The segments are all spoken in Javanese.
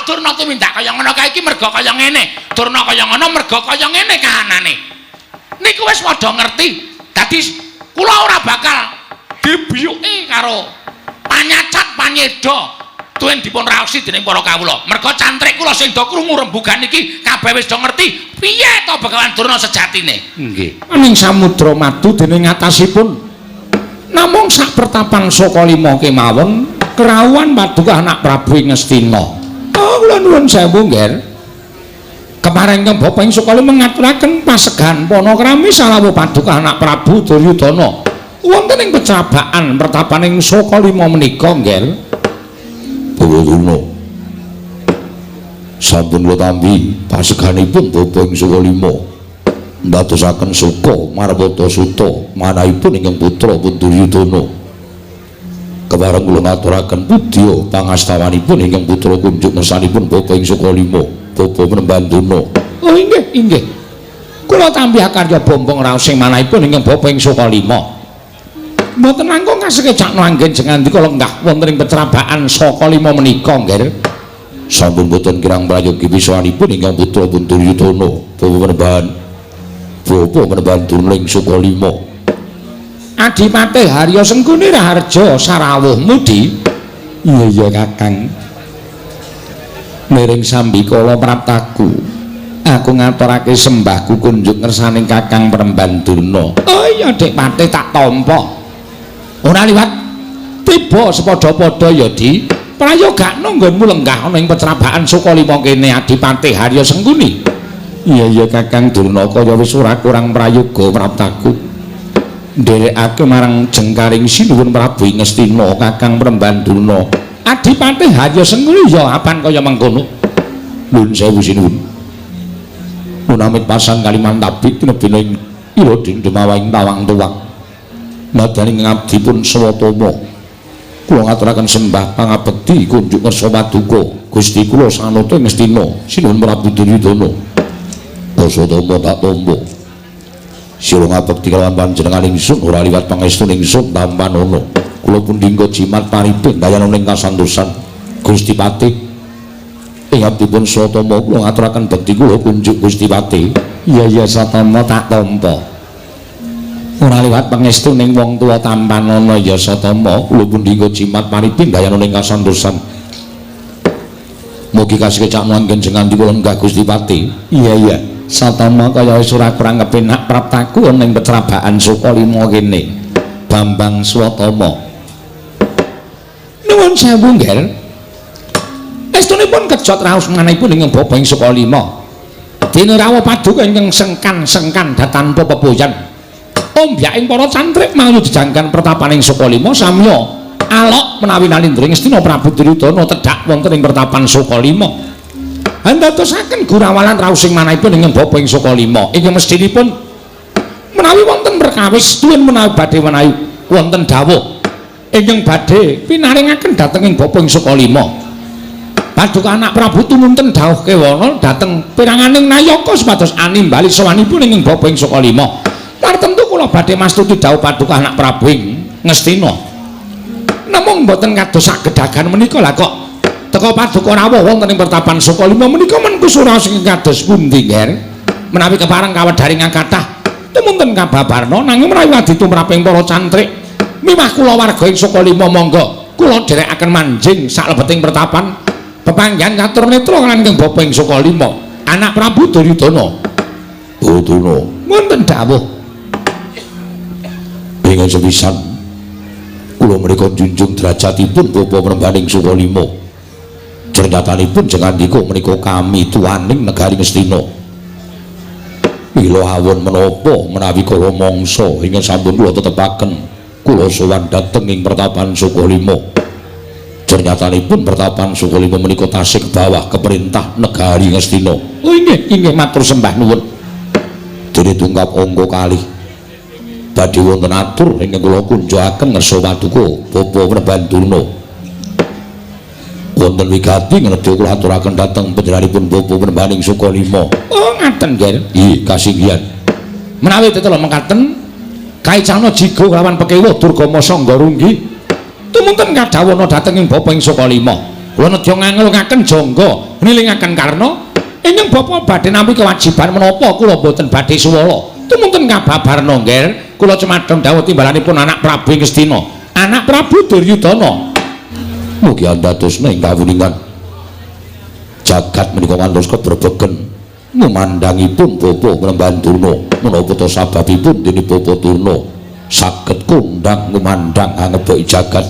Durna tumindak kaya ngono kae iki merga kaya ngene. Durna kaya ngono merga kaya ngene kahanane. Niku wis padha ngerti. Dadi kula ora bakal dibiyuki karo panyacat panyeda tuwin dipun raosi dening para kawula. Merga cantrik kula sing do krungu rembugan iki kabeh wis do ngerti piye to Begawan Durna sejatine. Nggih. Ning samudra madu dening atasipun namung sak pertapan Sukalima kemawon kerawuhan paduka anak Prabu ing Ngastina. Oh, kula nuwun sewu, Ngger. Kemarin kang Bapak ing Sukalima ngaturaken pasegahan panakrami salawuh paduka anak Prabu Duryudana. Wonten ing pecabaan pertapaning Sukalima menika, Ngger. Bawa sampun kula tampi paseganipun Bapak ing Sukalima ndadosaken suka marwata suta manahipun ingkang putra pun Duryudana. Kepareng kula ngaturaken pudya pangastawanipun ingkang putra kunjuk ngersanipun Bapak ing Sukalima, Bapak Panembahan Durna. Oh, inggih, inggih. Kula tampi akarya bombong raos sing manahipun ingkang Bapak ing Sukalima. Mboten langkung kasekecakno anggen jengandika lenggah wonten ing pecrabaan Sukalima menika, Nggih. Sampun boten kirang prayogi pisanipun ingkang putra pun Duryudana, Bapak Panembahan. Bapak Panembahan Durna ing Sukalima. Adipati Harya Sengkuni Raharja sarawuh mudi. Iya iya Kakang. Miring sambikala praptaku. Aku ngaturake sembahku kunjuk ngersaning Kakang Panembahan Durna. Oh iya Dik Patih, tak tampa. Ora liwat tiba sepadha-padha ya Di. Prayogakno nggonmu lenggah ana ing pecrabaan Sukalima kene, Adipati Harya Sengkuni. Iya iya Kakang Durna, kaya wis ora kurang prayoga praptaku. Nderekake marang jengkaring sinuwun Prabu ing Ngastina, Kakang Panembahan Durna. Adipati Harya Sengkuni ya apan kaya mengkono. Nuwun sewu, sinuwun. Nun amit pasang kaliman tabik tinebina ing ira demawaing tawang tuwang. Madyaning ngabdi pun Swatama. Kula ngaturaken sembah pangabekti kunjuk ngersa paduka Gusti kula Sanata Ngastina, sinuwun Prabu Duryudana. Swatama, tak tampa. Sira ngabekti kelawan panjenengan ingsun ora liwat pangestu ingsun tampanana. Kula pundhingga jimat paripin dayana ing kasantosan Gusti Patih. Ing abdipun Swatama kula ngaturaken bekti kula kunjuk Gusti Patih. Iya iya Satama, tak tampa. Ora liwat pangestu ning wong tuwa tampanana ya, Satama. Kula pundhingga jimat paripin dayana ing kasantosan. Mugi kasekecakmu anggen jengandika lenggah Gusti Patih. Iya iya Satama, kaya wis ora kurang kepenak praptaku ana ing pecrabaan Sukalima kene. Bambang Swatama. Nuwun sewu, Ngger. Estunipun kejot raos manahipun ing Bapak ing Sukalima. Dene rawuh paduka ingkang sengkan-sengkan datanpa pepoyan. Ombyaking para cantrik manyu jejangkan pertapaning Sukalima samya alok menawi nalindra Ngastina Prabu Duryudana tedhak wonten ing pertapan Sukalima. Andadosaken gurawalan raosing manahipun ing Bapak ing Sukalima. Ingkang mestinipun menawi wonten perkawis tuwin menawi badhe menawi wonten dawuh ingkang badhe pinaringaken dhateng ing Bapak ing Sukalima. Paduka anak Prabu tumunten dawuh kewana dhateng piranganing nayaka supados animbali sowanipun ing Bapak ing Sukalima. Tartemtu kula badhe mastuti dawuh paduka anak Prabu ing Ngastina. Namung mboten kados sagedagan menika lah kok teka paduka rawuh wonten ing pertapan Sukalima menika menku sura sing kados pundi, Nger? Menawi kepareng kawedharing kathah tumunten kababarna, nanging menawi wadi tumraping para cantrik miwah kula warga ing Sukalima, monggo kula dherekaken manjing saklebeting pertapan pepanggihan catur netra lan ingkang bapa ing Sukalima, anak Prabu Duryudana. Durna. Wonten dawuh. Ingkang sepisan kula menika junjung derajatipun Bapak Panembahaning Sukalima. Jernyatanipun jengandika menika kami tuaning negari Ngastina. Mila awon menapa menawi kala mangsa ingkang sampun kula tetepaken kula sowan dhateng ing pertapan Sukalima. Jernyatanipun pertapan Sukalima menika tasih bawah keperintah negari Ngastina. Oh inggih, inggih, matur sembah nuwun. Dene tungkap angka kalih badhe wonten atur ingkang kula kunjukaken ngersa paduka Bapak Panembahan Durna. Wonten wigati ngedha kula aturaken dhateng panjenenganipun Bapak Panembahaning Sukalima. Oh ngaten, Nger. Nggih, kasinggihan. Menawi tetela mekaten kaicana jigo kelawan pekewuh Durgama Sangga Runggi tumunten kadhawana dhateng ing Bapa ing Sukalima. Kula nedya ngangelungaken jangga nilingaken Karna ingkang bapa badhe nampi kewajiban menapa kula boten badhe suwala. Tumunten kababarna nggih, kula cemadhong dawuh timbalanipun anak Prabu ing Ngastina, anak Prabu Duryudana. Mugi andadosna ing kawuningan jagat menika ngantos kebrebegen ngumandhangipun Bapa Panembahan Durna. Menapa ta sababipun dene Bapa Durna saged kondhang ngumandhang angebeki jagat?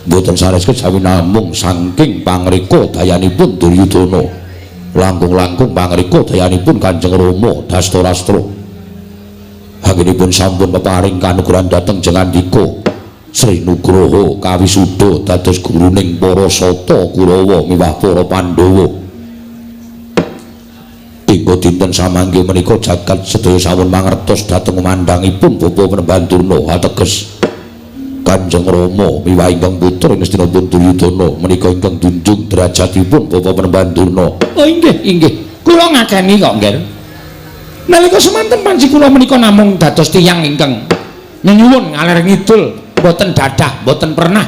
Mboten sanes kejawi namung saking pangreka dayanipun Duryudana, langkung-langkung pangreka dayanipun Kanjeng Rama Dastarastra. Anggenipun sampun peparing kanugrahan dhateng Jengandika Sri Nugroho kawisuda dados guruning para Sata Kurawa miwah para Pandhawa. Ing dinten samangke menika jagat sedaya sampun mangertos dhateng umandhangipun Bapa Panembahan Durna, ateges Kanjeng Rama miwah ingkang putra ing Ngastina Duryudana menika ingkang junjung derajatipun Bapa Panembahan Durna. Oh inggih, inggih. Kula ngakeni kok, Nggih. Nalika semanten panci kula menika namung dados tiyang ingkang nyuwun ngaler ngidul, boten dadah, boten pernah.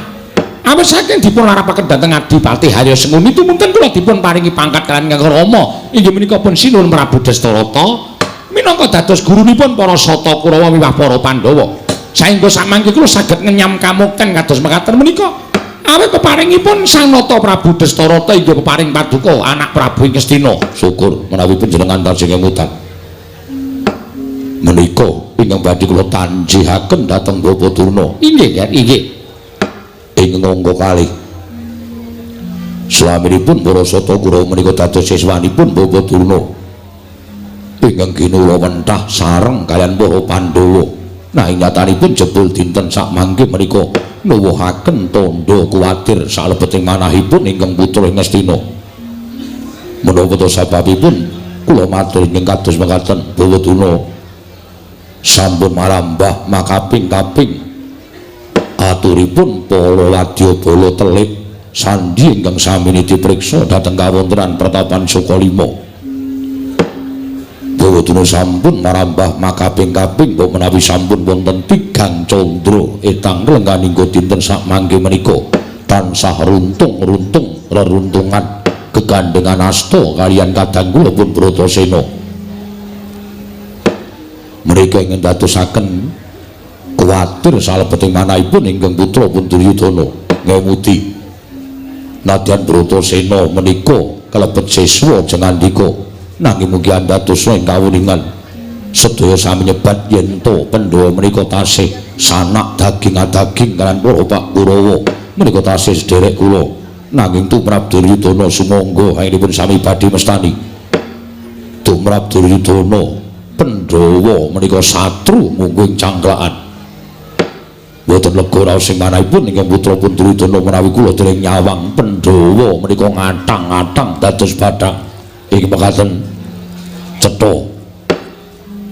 Awit saking dipun larapaken dhateng Adipati Harya Sengkuni tumunten kula dipun paringi pangkat kaliyan Kang Rama inggih menika pun Sinuwun Prabu Dastarata minangka dados gurunipun para Sata Kurawa miwah para Pandhawa. Saengga samangke kula saged ngenyam kamukten kados mekaten menika. Awit peparingipun Sang Nata Prabu Dastarata inggih peparing paduka anak Prabu ing Ngastina. Syukur menawi panjenengan tansih ngemutan. Menika ingkang badhe kula tanjihaken dhateng Bapa Durna. Inggih, ya, inggih. Ing angka kalih slaminipun para Sata Kurawa menika dados siswanipun Bapa Durna ingkang ginula wentah sareng kaliyan para Pandhawa. Nah, nyatanipun jebul dinten sakmangke menika nuwuhaken tandha kuwatir salebeting manahipun ingkang putra ing Ngastina. Menapa ta sababipun kula matur ingkang kados mekaten Bapa Durna sampun marambah makaping-kaping aturipun para wadyabala telik sandhi ingkang sami dipriksa dhateng kawontenan Pertapan Sukalima. Bawa Durna sampun marambah makaping-kaping mbok menawi sampun wonten tigang candra etang lengganing dinten sakmangke menika tansah runtung-runtung reruntungan gegandhengan asta kaliyan kadang kula pun Bratasena. Mereka ingin dadosaken kuwatir salebeting manahipun ingkang putra pun Duryudana ngemuti. Nadyan Bratasena menika kelebet siswa Jengandika, nanging mugi andadosna ing kawuningan sedaya sami nyebat yen to Pandhawa menika tasih sanak daging adaging kaliyan para Pak Kurawa menika tasih sederek kula. Nanging tumrap Duryudana sumangga anggenipun sami badhe mestani. Tumrap Duryudana Pandhawa menika satru mungguing cangklakan. Mboten lega raos sing manahipun ingkang putra pun Duryudana menawi kula dereng nyawang Pandhawa menika ngatang-ngatang dados bathang. Iki mekaten cetha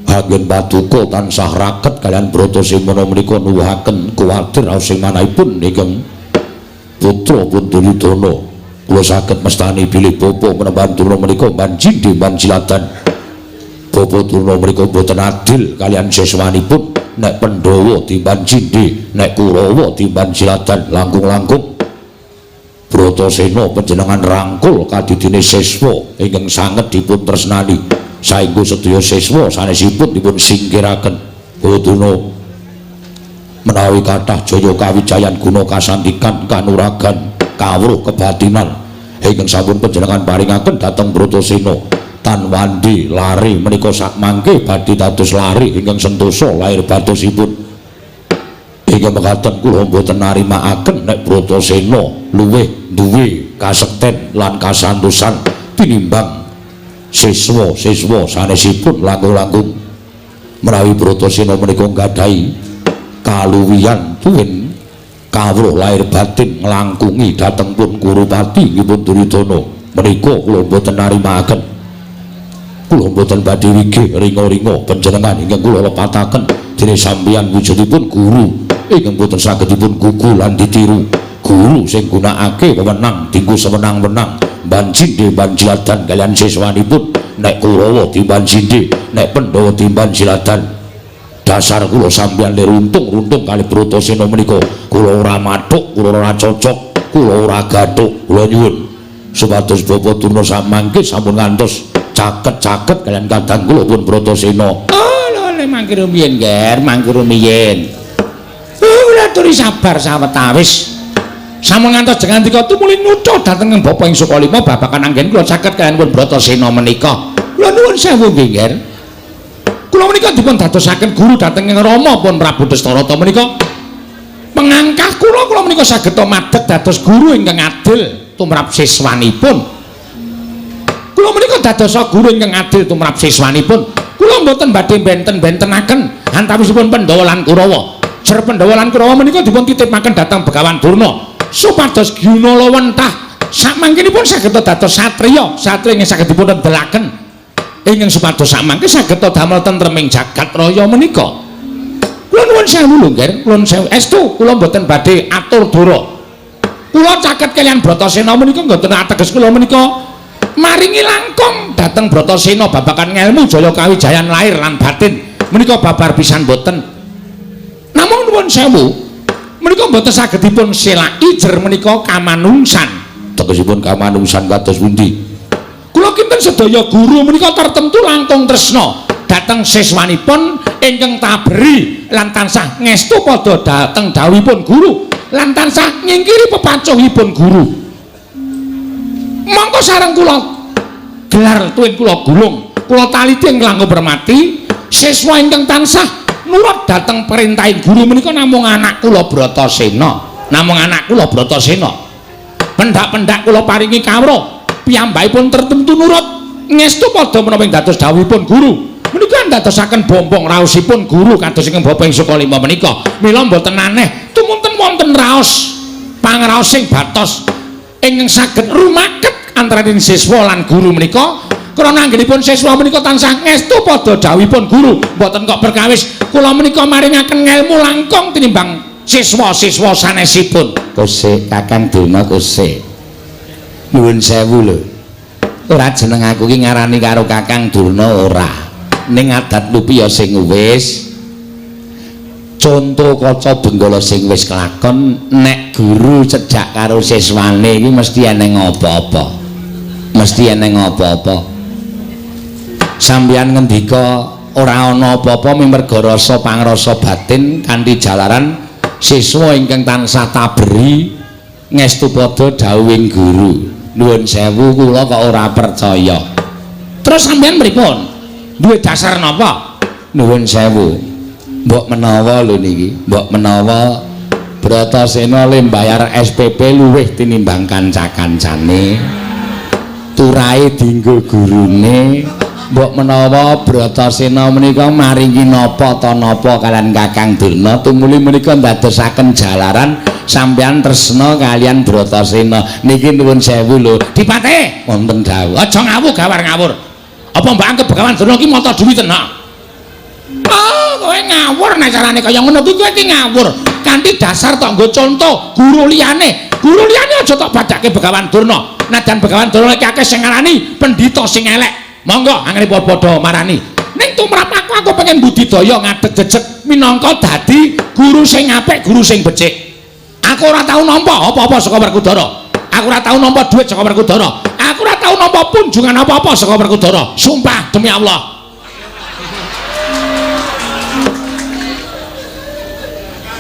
anggen paduka tansah raket kaliyan Bratasena menika nuwuhaken kuwatir raos sing manahipun ingkang putra pun Duryudana. Kula saged mestani bilih Bapa Panembahan Durna menika manjindhe manjiladan. Bapa Durna menika boten adil kaliyan siswanipun, nek Pandhawa dimbanjindhe, nek Kurawa dimbanjiladan langkung-langkung Bratasena panjenengan rangkul kadidine siswa ingkang sanget dipun tresnani saengga sedaya siswa sanesipun dipun singkiraken. Bapa Durna menawi kathah jaya kawijayan guna kasantikan kanuragan kawruh kebatinan ingkang sampun panjenengan paringaken dhateng Bratasena, tan wandi lari menika sakmangke badhe dados lari ingkang sentosa lahir batosipun. Ingkang mekaten kula mboten narimakaken nek Bratasena luwih duwe kasekten lan kasantosan tinimbang siswa-siswa sanesipun langkung-langkung. Menawi Bratasena menika nggadahi kaluwihan tuwin kawruh lahir batin nglangkungi dhateng pun Kurupati nggih Duryudana menika kula mboten narimakaken. Kula mboten badhe wigih ringa-ringa panjenengan ingkang kula lepataken dene sampeyan wujudipun guru ingkang boten saged dipun gugu lan ditiru, guru sing gunakake wewenang dinggo sewenang-wenang banjinde banjiladan kaliyan siswanipun, nek Kurawa dibanjinde, nek Pandhawa dibanjiladan. Dasar kula sampeyan lir untung-untung kali Bratasena menika kula ora mathuk, kula ora cocok, Kula ora gathuk, kula nyuwun supados Bapak Durna samangke sampun ngantos caket-caket kalian kadang kula pun Bratasena. Oh, lho mangke rumiyin, Ger, mangke rumiyin. Kula aturi sabar sawetawis. Sampun ngantos jengandika tumuli nuca dhateng Bapak ing Sukalima babagan anggen kula caket kalian pun Bratasena menika. Kula nuwun sewu nggih, Ger. Kula menika dipun dadosaken guru dhateng Rama pun Prabu Dastarata menika. Pengangkah kula, kula menika saged madeg dados guru ingkang adil tumrap siswanipun. Kula menika dadosa guru ingkang adil tumrap siswanipun. Kula mboten badhe benten-bentenaken antawisipun Pandhawa lan Kurawa. Jer Pandhawa lan Kurawa menika dipun titipaken dhateng Begawan Durna supados guna lewentah samangkinipun saged dados satriya, satriya ingkang saged dipun rendelaken ingkang supados samangke saged damel tentreming jagat raya menika. Kula nuwun sewu lho, Nger, kula nuwun sewu. Estu kula mboten badhe atur dora. Kula caket kaliyan Bratasena menika mboten ateges kula menika maringi langkung dhateng Bratasena babagan ngelmu jaya kawijayan lahir lan batin menika babar pisan mboten. Namung nuwun sewu menika mboten saged dipun selaki jer menika kamanungsan. Tegesipun kamanungsan kados pundi? Kula kinten sedaya guru menika tertentu langkung tresna dhateng siswanipun ingkang taberi lan tansah ngestu padha dhateng dawuhipun guru lan tansah nyingkiri pepacuhipun guru. Mongko sareng kula gelar tuwin kula gulung, kula taliti ing langkung permati siswa ingkang tansah nurut dhateng perintahing guru menika namung anak kula Bratasena, namung anak kula Bratasena. Pendak-pendak kula paringi kawruh piyambakipun tertentu nurut ngestu padha menapa ing dados dawuhipun guru. Menika ndadosaken bombong raosipun guru kados ingkang Bapak ing Sukalima menika. Mila mboten aneh tumunten wonten raos pangraosing batos ingkang saged rumaket antaraning siswa lan guru menika krana anggenipun siswa menika tansah ngestu padha dawuhipun guru. Mboten kok perkawis kula menika maringaken ngelmu langkung tinimbang siswa-siswa sanesipun. Kosek Kakang Durna kosek. Nuwun sewu lho. Ora jeneng aku ki ngarani karo Kakang Durna ora. Ning adat lupi ya sing wis conto kaca benggala sing wis kelakon nek guru cedhak karo siswane iki mesti eneng apa-apa. Mesti eneng apa-apa. Sampeyan ngendika ora ana apa-apa mimerga rasa pangrasa batin kanthi jalaran siswa ingkang tansah taberi ngestu padha dawuhing guru. Nuwun sewu kula kok ora percaya. Terus sampeyan pripun? Duwe dasar napa? Nuwun sewu. Mbok menawa lho niki, mbok menawa Bratasena le mbayar SPP luwih tinimbang kanca-kancane. Turahe dienggo gurune. Mbok menawa Bratasena menika maringi napa ta napa kalian Kakang Durna tumuli menika ndadosaken jalaran sampeyan tresna kalian Bratasena. Niki nuwun sewu lho. Dipate wonten dawuh. Aja ngawur gawar ngawur. Apa mbok anggep Begawan Durna ki mata duwiten ha? Oh, kowe ngawur nek carane kaya ngono kuwi kowe iki ngawur. Kanthi dasar tok nggo conto guru liyane. Guru liyane aja tok badhake Begawan Durna. Najan Begawan Durna iki akeh sing ngarani pendhita sing elek. Monggo angene padha marani. Ning tumrap aku pengen budidaya ngadeg jejeg minangka dadi guru sing apik, guru sing becik. Aku ora tau nampa apa-apa saka Werkudara. Aku ora tau nampa dhuwit saka Werkudara. Aku ora tau nampa punjungan apa-apa saka Werkudara. Sumpah demi Allah.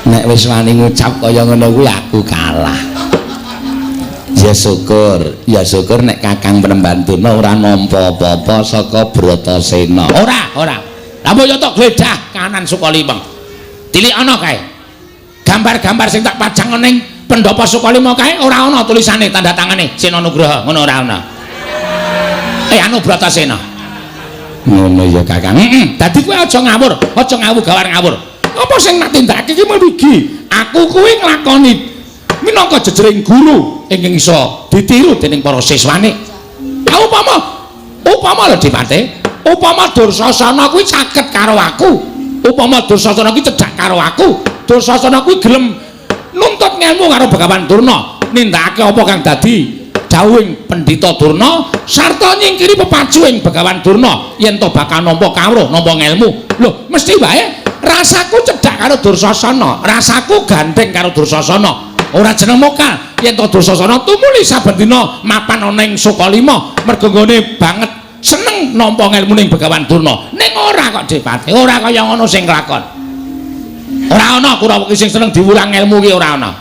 Nek wis wani ngucap kaya ngono kuwi aku kalah. Ya syukur nek Kakang Penemban Durna ora nampa apa-apa saka Bratasena. Ora, ora. Lah mbok yo tok gledah kanan Sukalima. Tilik ana kae. Gambar-gambar sing tak pajang ning pendhapa Sukalima kae ora ana tulisane tanda tangane Sena Nugraha, ngono ora ana. Anu Bratasena. Ngono ya Kakang. Heeh. Dadi kowe aja ngawur, aja ngawur gawar ngawur. Apa sing tak tindakake iki mrigi? Aku kuwi nglakoni minangka jejering guru ingkang iso ditiru dening para siswane. Ha upama upama lho Dipate, upama Dursasana kuwi caket karo aku, upama Dursasana kuwi cedhak karo aku, Dursasana kuwi gelem nuntut ngelmu karo Begawan Durna, nindakake apa kang dadi dawuhing Pendhita Durna sarta nyingkiri pepacuing Begawan Durna yen to bakal nampa kawruh, nampa ngelmu. Lho, mesti wae rasaku cedhak karo Dursasana, rasaku gandeng karo Dursasana. Ora jeneng mokal Yen to Dursasana tumuli saben dina mapan ana ing Sukalima mergo nggone banget seneng nampa ngelmune Begawan Durna. Ning ora kok Depate, ora kaya ngono sing kelakon. Ora ana Kurawa ki sing seneng diwulang ngelmu ki ora ana.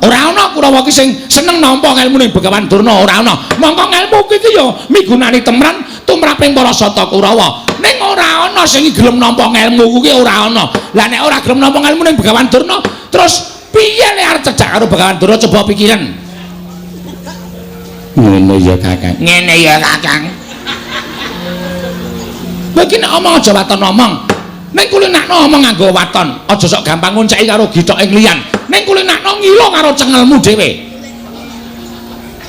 Ora ana Kurawa ki sing seneng nampa ngelmune Begawan Durna ora ana. Mongko ngelmu ki ki ya migunani temran tumraping para Sata Kurawa. Ning ora ana sing gelem nampa ngelmu kuwi ora ana. Lah nek ora gelem nampa ngelmune Begawan Durna, terus piye nek arep cedhak karo Begawan Durna coba pikiran. Ngene ya Kakang. Ngene ya Kakang. Kowe iki nek omong aja waton omong. Ning kulinakno omong nganggo waton, aja sok gampang ngonceki karo githoke liyan. Ning kulinakno ngilo karo cengelmu dhewe.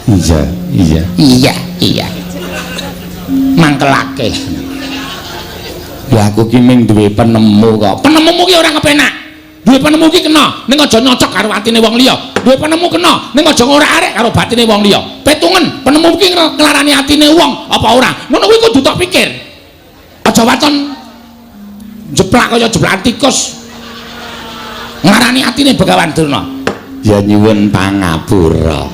Iya, iya. Iya, iya. Mangkelake. Ya aku ki ming duwe penemu kok. Penemumu ki ora kepenak. Duwe penemu ki kena, ning aja nyocok karo atine wong liya. Duwe penemu kena, ning aja ngorak-arik karo batine wong liya. Petungen, penemu ki nglarani atine wong apa ora? Ngono kuwi kudu tok pikir. Aja waton jeplak kaya jeplakan tikus. Nglarani atine Begawan Durna. Ya nyuwun pangapura.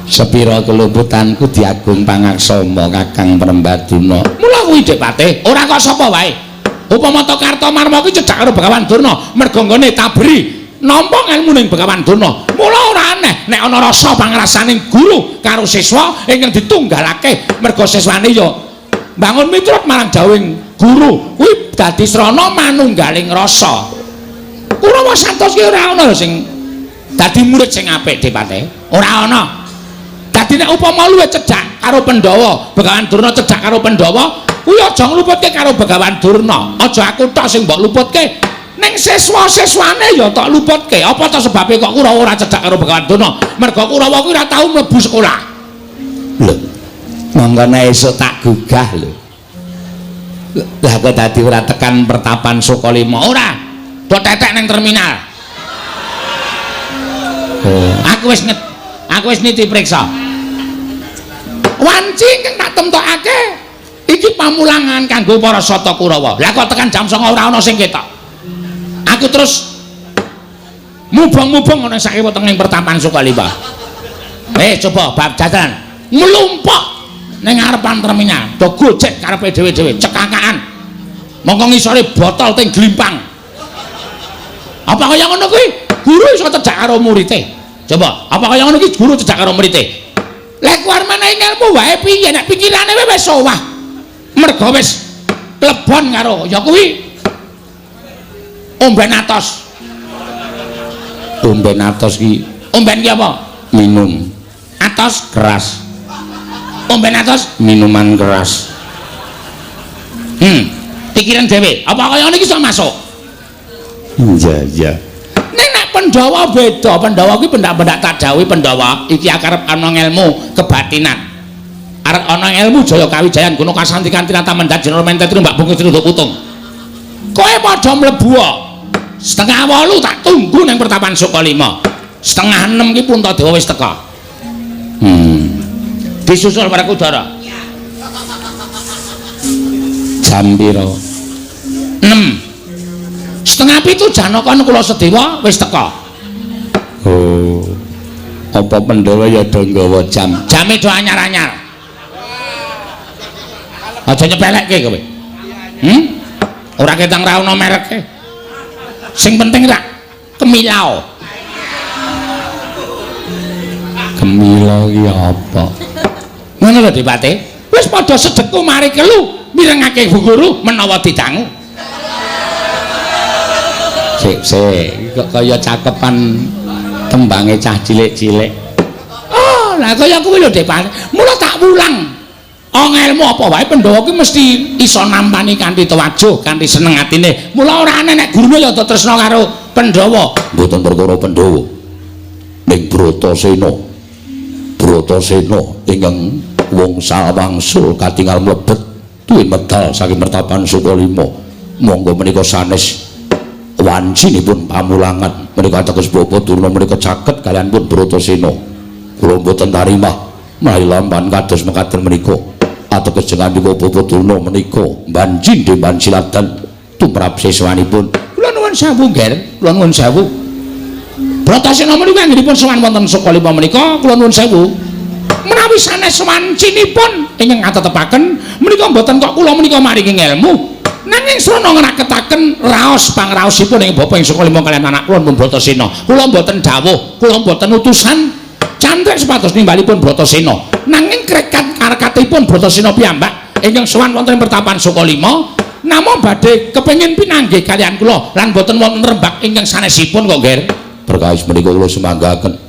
Sepira keluputanku diagung pangaksama Kakang Prembaduna. Mula kuwi Depate, ora kok sapa wae. Upama to Kartomarma kuwi cedhak karo Begawan Durna, mergo nggone tabri nampa ngelmu ning Begawan Durna. Mula ora aneh nek ana rasa pangrasaning guru karo siswa ingkang ditunggalake mergo siswane ya mbangun miturut marang jawing guru. Kuwi dadi srana manunggaling rasa. Kurawa santos ki ora ana sing dadi murid sing apik Depate. Ora ana. Dadi nek upama luwih cedhak karo Pandhawa, Begawan Durna cedhak karo Pandhawa, kuwi aja ngluputke karo Begawan Durna. Aja aku tok sing mbok luputke. Ning siswa-siswane ya tok luputke. Apa to sebabe kok Kurawa ora cedhak karo Begawan Durna? Mergo Kurawa kuwi ora tau mlebu sekolah. Lho, monggo esuk tak gugah lho. Lah kok dadi ora tekan pertapan Sukalima? Ora. Do tetek ning terminal. Oh. Aku wis niti priksa. Wanci ingkang tak temtokake iki pamulangan kanggo para Sata Kurawa. Lah kok tekan jam 09.00 ora ana sing ketok. Aku terus mubeng-mubeng ana saiki wetenging pertapan Sukalima. Coba bab jajan mlumpuk ning ngarepan terminal. Do gojek karepe dhewe-dhewe, cekakaan. Mongko ngisore botol teng glimpang. Apa kaya ngono kuwi? Guru iso cedhak karo murite. Coba, apa kaya ngono kuwi guru cedhak karo murite? Lek kuwi menehi ngelmu wae piye nek pikirane wis owah. Mergo wis klebon karo ya kuwi omben atos. Omben atos ki omben ki apa? Minum. Atos keras. Omben atos minuman keras. Pikiran dhewe. Apa kaya ngono iki iso masuk? Iya, iya. Ning nek Pandhawa beda, Pandhawa kuwi pendak-pendak tak dawuhi Pandhawa iki arep ana ngelmu kebatinan. Arep ana ngelmu Jaya Kawijayan guna kasantikan tinata mendhat jeneng mentet mbak bungkus ruduk putung. Kowe padha mlebu. 7:30 tak tunggu ning pertapan Sukalima. 5:30 ki Puntadewa wis teka. Disusul Werkudara. Jam pira? 6. 6:30 Janaka Nakula Sadewa wis teka. Oh. Apa Pandhawa ya do nggawa jam? Jame do anyar-anyar. Aja nyepelekke kowe. Ora ketang ra ono mereke. Sing penting rak kemilao. Kemilo ki apa? Ngono lho Depate. Wis padha sedheku mari kelu mirengake Bu Guru menawa didangu. Sik sik, kok kaya cakepan tembange cah cilik-cilik. Oh, lah kaya kuwi lho Depate. Mula tak wulang. Ngelmu apa wae Pandhawa ki mesti iso nampani kanthi tawajuh, kanthi seneng atine. Mula ora aneh nek gurune ya tresna karo Pandhawa. Mboten perkara Pandhawa. Ning Bratasena. Bratasena ingkang wangsa wangsul katingal mlebet tuwin medal saking pertapan Sukalima. Monggo menika sanes wancinipun pamulangan menika ateges Bapak Durna menika caket kaliyan pun Bratasena. Kula mboten tarimah menawi lampahan kados mekaten menika. Ateges jengandika Bapak Durna menika banjin demban siladan tumrap siswanipun. Kula nuwun sewu, Nger. Kula nuwun sewu. Bratasena menika anggenipun sowan wonten Sukalima menika kula nuwun sewu. Menawi sanes wancinipun ingkang katetepaken menika mboten kok kula menika maringi ngelmu. Nanging srana ngraketaken raos pangraosipun ing bapa ing Sukalima kaliyan anak kula pun Bratasena. Kula mboten dawuh, kula mboten utusan cantrik supados nimbalipun Bratasena. Nanging krekat karekatipun Bratasena piyambak ingkang sowan wonten ing pertapan Sukalima namung badhe kepengin pinanggih kaliyan kula lan boten wonten rembag ingkang sanesipun kok, Ger. Perkawis menika kula sumanggaken.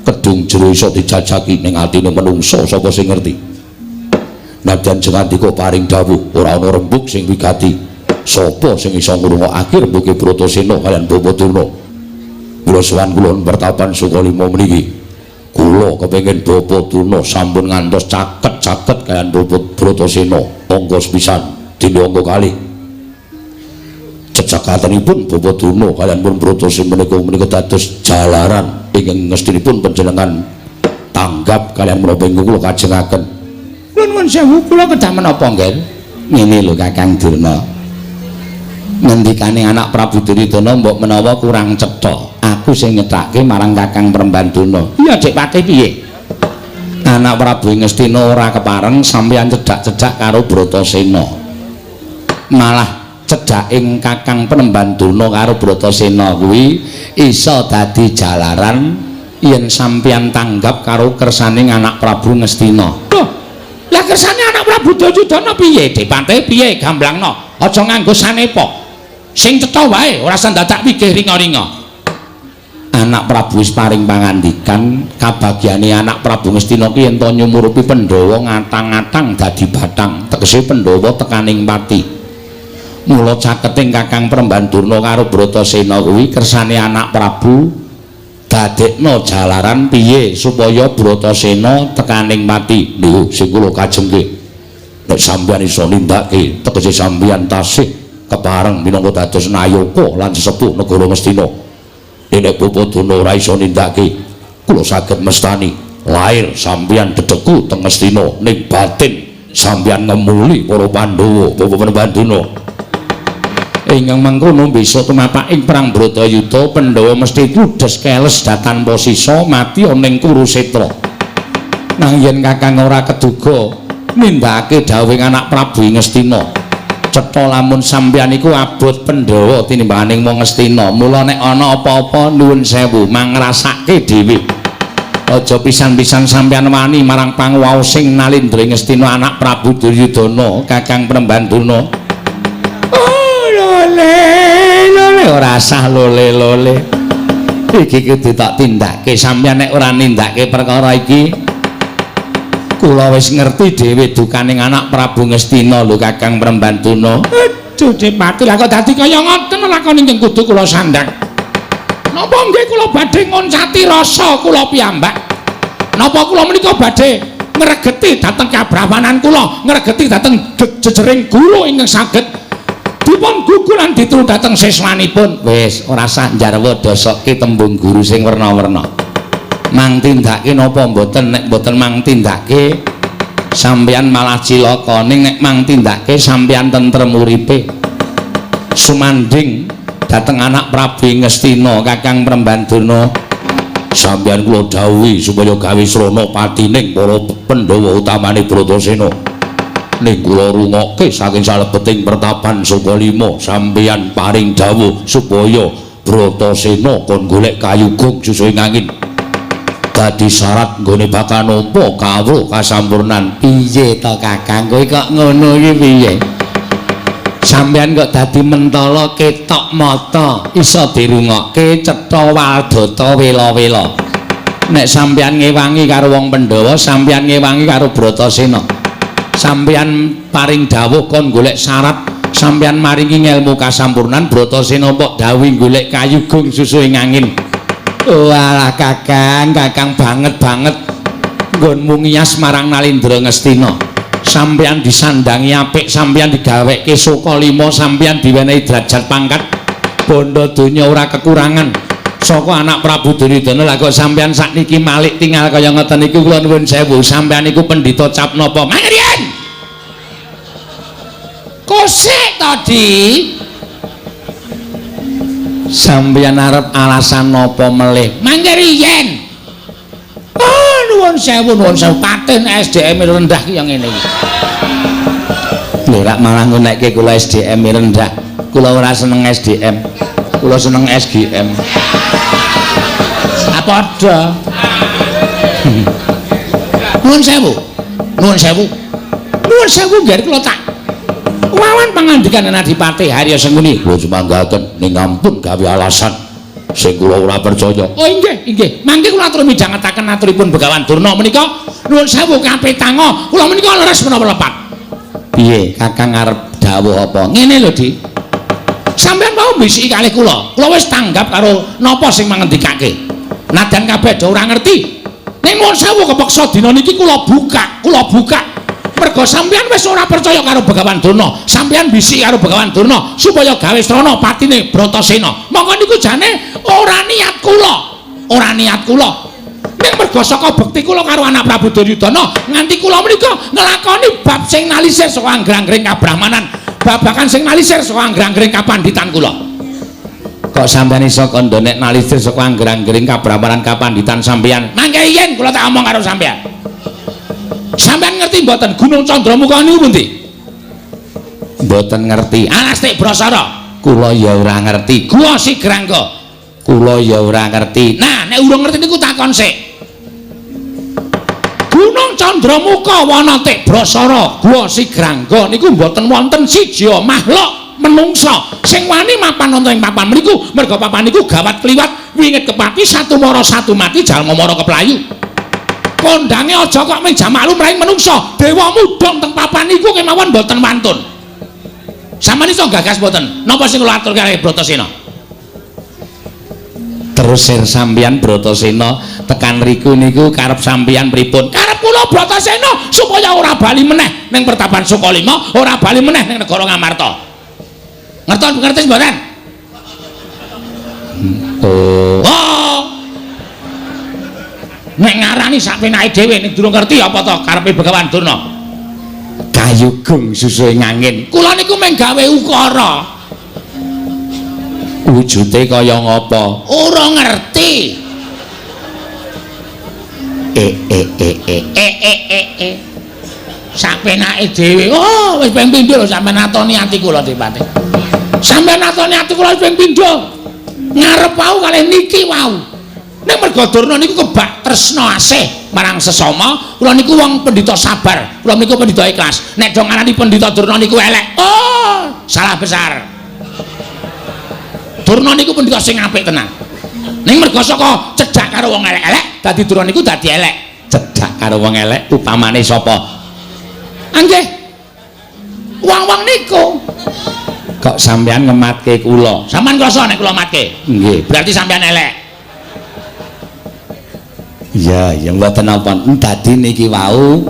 Kedung jero iso dijajaki ning atine menungsa sapa sing ngerti. Nadyan jengandika paring dawuh ora ana rembug sing wigati. Sapa sing iso ngrungokake rembuge Bratasena kaliyan Bapa Durna? Kula sowan kula pertapan Sukalima meniki. Kula kepengin Bapa Durna sampun ngantos caket-caket kaliyan Bapa Bratasena angka sepisan dene angka kalih. Cecakatanipun Bapa Durna kaliyan pun Bratasena menika menika dados jalaran ingkang ngestinipun panjenengan tanggap kaliyan menapa ingkang kula kajengaken. Nuwun sewu kula kedah menapa, Nger? Ngene lho Kakang Durna. Ngendikane anak Prabu Duryudana mbok menawa kurang cetha. Aku sing nyethake marang Kakang Prembandana. Iya, Dik Patih piye? Anak Prabu Ngastina ora kepareng sampeyan cedhak-cedhak karo Bratasena. Malah cedhaking Kakang Prembandana karo Bratasena kuwi iso dadi jalaran yen sampeyan tanggap karo kersaning anak Prabu Ngastina. Loh, lah kersane anak Prabu Duryudana piye? Dik Patih piye gamblangno? Aja nganggo sanepa. Sing cetha wae, ora usah dadak wigih ringa-ringa. Anak Prabu wis paring pangandikan kabagyane anak Prabu Ngastina ki yen to nyumurupi Pandhawa ngatang-atang dadi batang, tegese Pandhawa tekaning pati. Mula caketing Kakang Prembandurna karo Bratasena kuwi kersane anak Prabu dadekno jalaran piye supaya Bratasena tekaning pati. Niku sing kula kajengke. Nek sampeyan iso nindakake tegese sampeyan tasih kepareng minangka dados nayaka lan sesepuh negara Ngastina. Nek Bapa Durna ora iso nindakake, kula saged mestani lair sampeyan dedeku teng Ngastina, ning batin sampeyan ngemuli para Pandhawa, Bapa Prembandurna. Ingkang mangkono besok tumapak ing perang Bratayuda Pandhawa mesti ludes keles tanpa sisa mati ana ing Kurusetra. Nang yen Kakang ora keduga nindakake dawuhing anak Prabu Ngastina, cetha lamun sampeyan iku abot Pandhawa tinimbanganing wong Ngastina. Mula nek ana apa-apa nuwun sewu mangrasake dhewe. Aja pisan-pisan sampeyan wani marang panguwaosing Nalindra Ngastina anak Prabu Duryudana, Kakang Prembandurna. Oh, lole, lole ora sah lole-lole. Iki kudu tak tindake sampeyan nek ora nindakake perkara iki. Kula wis ngerti dhewe dukaning anak Prabu Ngastina lho Kakang Prembandurna. Aduh, Dik Patih, lah kok dadi kaya ngoten lakon ingkang kudu kula sandhang. Napa nggih kula badhe ngoncati rasa kula piyambak? Napa kula menika badhe ngregeti dhateng kabrahmanan kula, ngregeti dhateng jejering guru ingkang saged dipun gugu lan dituru dhateng siswanipun. Wis ora sah njarwa dosokke tembung guru sing werna-werna. Mang tindake napa mboten? Nek mboten mang tindake sampeyan malah cilaka, ning nek mang tindake sampeyan tentrem uripe. Sumanding dhateng anak Prabu Ngastina, Kakang Prembandurna. Sampeyan kula dawuhi supaya gawe srana patining para Pandhawa utamane Bratasena. Ning kula rungokke saking salebeting pertapan Sukalima sampeyan paring dawuh supaya Bratasena kon golek kayu gung susuhing angin. Dadi syarat nggone bakal nampa kawruh kasampurnan. Piye to Kakang, kowe kok ngono iki piye? Sampeyan kok dadi mentala ketok mata, iso dirungokke cetha waldata wela-wela. Nek sampeyan ngewangi karo wong Pandhawa, sampeyan ngewangi karo Bratasena. Sampeyan paring dawuh kon golek syarat, sampeyan maringi ngelmu kasampurnan, Bratasena mbok dawuhi golek kayu gung susuhing angin. Walah Kakang, Kakang banget-banget nggonmu ngiyas marang Nalindra Ngastina. Sampeyan disandangi apik, sampeyan digaweke Sukalima, sampeyan diwenehi derajat pangkat, bondo donya ora kekurangan. Saka anak Prabu Duryudana lah kok sampeyan sakniki malik tinggal kaya ngoten niku kula nuwun sewu. Sampeyan niku pendhita cap napa? Mangriyen. Kosek tadi. Sampeyan arep alasan napa melih? Mangke riyen. Oh, nuwun sewu, nuwun sewu. Paten SDM rendah ki yang ngene iki. Lho rak malah ngunekke kula SDM rendah. Kula ora seneng SDM. Kula seneng SGM. Ah padha. Nuwun sewu. Nuwun sewu. Nuwun sewu nggih kula tak wawan pangandikan Adipati Harya Sengkuni. Lho sumanggaken ning ampun gawe alasan sing kula ora percaya. Oh inggih, inggih. Mangke kula atur midhangetaken aturipun Begawan Durna menika nuwun sewu kapetanga. Kula menika leres menapa lepat. Piye Kakang arep dawuh apa? Ngene lho, Dik. Sampeyan wau mbisiki kalih kula. Kula wis tanggap karo napa sing mangendikake. Nadyan kabeh do ora ngerti. Ning nuwun sewu kepeksa dina niki kula buka, kula buka. Mergo sampeyan wis ora percaya karo Begawan Durna. Sampeyan bisiki karo Begawan Durna supaya gawe srana patine Bratasena. Mongko niku jane ora niat kula. Ora niat kula. Ning mergo saka bekti kula karo anak Prabu Duryudana nganti kula menika nglakoni bab sing nalisir saka anggrang-anggring kabrahmanan, babakan sing nalisir saka anggrang-anggring kapanditan kula. Kok sampeyan iso kandha nek nalisir saka anggrang-anggring kabrahmanan kapanditan sampeyan? Mangke yen kula tak omong karo sampeyan. Sampeyan ngerti mboten Gunung Candramuka niku pundi? Mboten ngerti. Alas Tik Brasara. Kula ya ora ngerti. Gua Sigrangga. Kula ya ora ngerti. Nah, nek urung ngerti niku takon sik. Gunung Candramuka wana Tik Brasara, Gua Sigrangga niku mboten wonten siji makhluk menungsa sing wani mapan wonten ing papan mriku, merga papan niku gawat kliwat wingit kepati satu mara satu mati jalma mara keplayu. Kondange aja kok mung jamak lumrahing menungsa, dewa mudhong teng papan niku kemawon mboten wantun. Sampeyan iso gagas mboten? Napa sing kula atur kalih Bratasena? Terus sir sampeyan Bratasena tekan riku niku karep sampeyan pripun? Karep kula Bratasena supaya ora bali meneh ning pertapan Sukalima, ora bali meneh ning negara Ngamarta. Ngertos ngerti mboten? Oh. Oh. Nek ngarani sak penake dhewe ning durung ngerti apa to karepe Begawan Durna. Kayu gung susuhe ngangin. Kula niku mung gawe ukara. Wujude kaya ngapa? Ora ngerti. E e e e e e e e. Sak penake dhewe. Oh, wis ping pindho lho sampeyan atoni ati kula Dipati. Sampeyan atoni ati kula wis ping pindho. Ngarep wau kalih niki wau. Nek merga Durna niku kebak tresna asih marang sesama, kula niku wong pendhita sabar, kula niku pendhita ikhlas. Nek do ngarani pendhita Durna niku elek, oh, salah besar. Durna niku pendhita sing apik tenan. Ning merga saka cedhak karo wong elek-elek, dadi Durna niku dadi elek. Cedhak karo wong elek upamane sapa? Nggih. Wong-wong niku. Kok sampeyan ngematke kula? Sampeyan krasa nek kula matke? Nggih. Berarti sampeyan elek. Ya, ya mboten napa. Dadi niki wau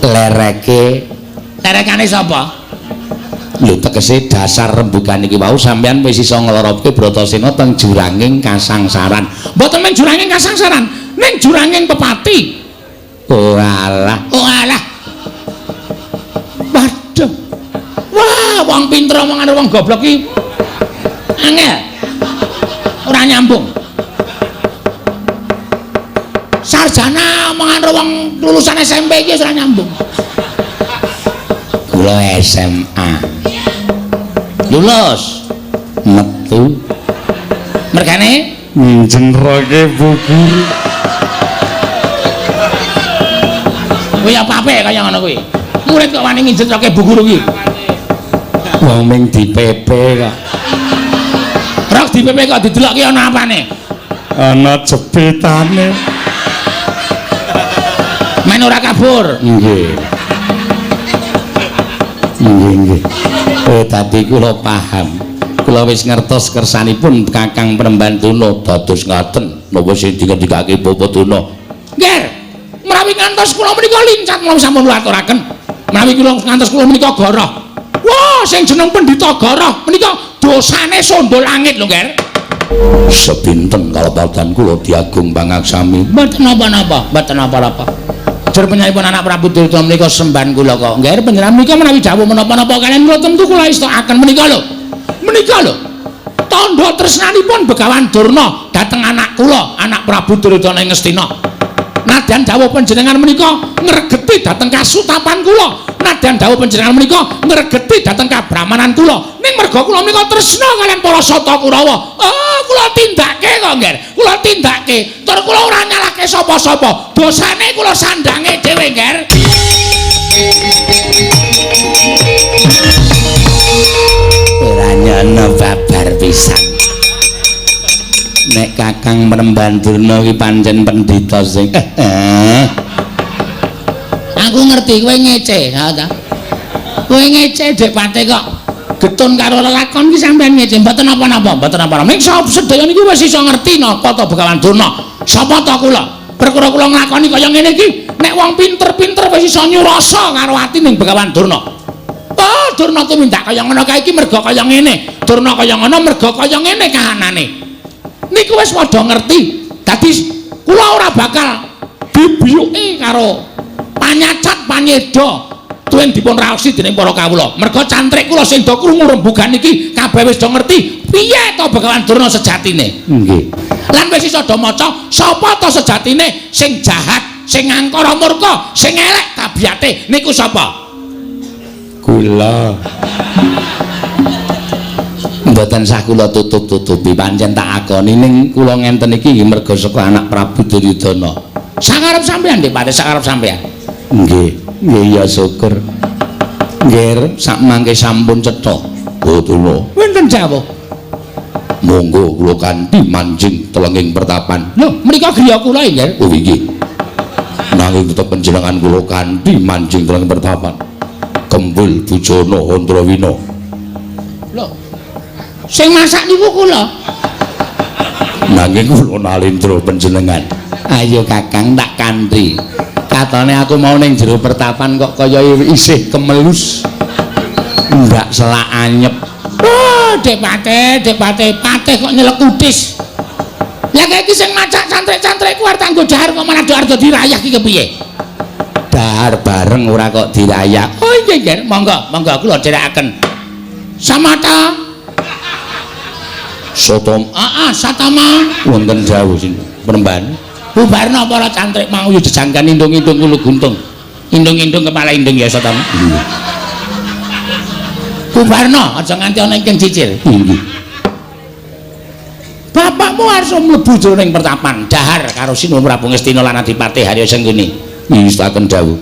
lereke lerekane sapa? Lho tegese dasar rembugan niki wau sampeyan wis iso nglorobke Bratasena teng juranging kasangsaran. Mboten men juranging kasangsaran, ning juranging pepati. Oh alah. Oh alah. Waduh. Wah, wong pinter omongan wong goblok iki angel. Ora nyambung. Sarjana omongan wong lulusan SMP iki ora nyambung. Kula SMA. Lulus. Metu. Mergane njenroke bu guru. Kuwi apa-apa kaya ngono kuwi. Murid kok wani njenroke bu guru kuwi. Wong ming di-PP kok. Rok di-PP kok didelokke ana apane? Ana jepitane. Men ora kabur. Nggih. Nggih, nggih. Oh, dadi kula paham. Kula wis ngertos kersanipun Kakang Premban Durna dados ngaten napa sing dingendikake Bapak Durna. Nggih. Menawi ngantos kula menika lincat menawi sampun kula aturaken. Menawi kula ngantos kula menika goroh. Wah, sing jeneng pendhita goroh menika dosane sondol langit lho, Nggih. Sepinten kalepatan kula diagung pangaksami. Mboten napa-napa, mboten napa-napa. Jer panjenenganipun anak Prabu Duryudana menika sembahan kula kok. Nggih, panjenengan menika menawi dawuh menapa-napa kalian kula tentu kula estokaken menika lho. Menika lho. Tandha tresnanipun Begawan Durna dhateng anak kula, anak Prabu Duryudana ing Ngastina. Nadyan dawuh panjenengan menika ngregeti dhateng kasutapan kula. Nadyan dawuh panjenengan menika ngregeti dhateng kabrahmanan kula. Ning merga kula menika tresna kaliyan para Sata Kurawa. Oh, kula tindake kok, Ngger. Kula tindake. Tur kula ora nyalahke sapa-sapa. Dosane kula sandange dhewe, Ngger. Ora nyono babar pisan. Nek Kakang Mremban Durna iki pancen pendhita sing Aku ngerti kowe ngece, ha ta? Kowe ngece Dik Pate kok getun karo lelakon iki sampean ngece. Mboten napa-napa, mboten napa-napa. Ming sedaya niku wis iso ngerti napa ta Begawan Durna. Sapa ta kula? Perkara kula nglakoni kaya ngene iki, nek wong pinter-pinter wis iso nyurasa karo ati ning Begawan Durna. Oh, Durna tumindak kaya ngono kae iki merga kaya ngene. Durna kaya ngono merga kaya ngene kahanane. Niku wis padha ngerti. Dadi kula ora bakal dibiyuki karo panyacat panyeda tuwin dipun raosi dening para kawula. Merga cantrik kula sing do krungu rembugan iki kabeh wis do ngerti piye to Begawan Durna sejatine. Nggih. Lan wis iso do maca sapa to sejatine sing jahat, sing angkara murka, sing elek tabiate niku sapa? Kula. Mboten sah kula tutup-tutupi, pancen tak akoni ning kula ngenten iki nggih merga saka anak Prabu Duryudana. Sakarep sampean Dik Pate, sakarep sampean. Nggih, nggih ya syukur. Nggih, sak mangke sampun cetha. Durna. Wonten jawuh. Monggo kula kanthi manjing telenging pertapan. Lho, menika griya kula nggih. Oh inggih. Nanging tetep panjenengan kula kanthi manjing telenging pertapan. Kembul Bujana Handrawina. Lho. Sing masak niku kula. Nanging kula nalindra panjenengan. Ayo Kakang tak kanthi. Katone aku mau ning jero pertapan kok kaya isih kemelus. Ndak selak anyep. Oh, Dik Pate, Dik Pate, Pate kok nyelek kutis. Lah iki sing macak cantrik-cantrik ku arep tanggo dahar kok malah do arep dirayah iki kepiye? Dahar bareng ora kok dirayah. Oh iya nggih, monggo, monggo kula dherekaken. Samata Sotom. Heeh, Satama. Wonten dawuh sinten? Penemban. Bubarna para cantrik mau yo jejanggan indung-indung kula guntung. Indung-indung kepala indung ya Satama. Nggih. Bubarna aja nganti ana ingkang cicil. Nggih. Bapakmu arsa mlebu jroning pertapan dahar karo Sinuwun Prabu Ngastina lan Adipati Harya Sengguni. Ngistaken dawuh.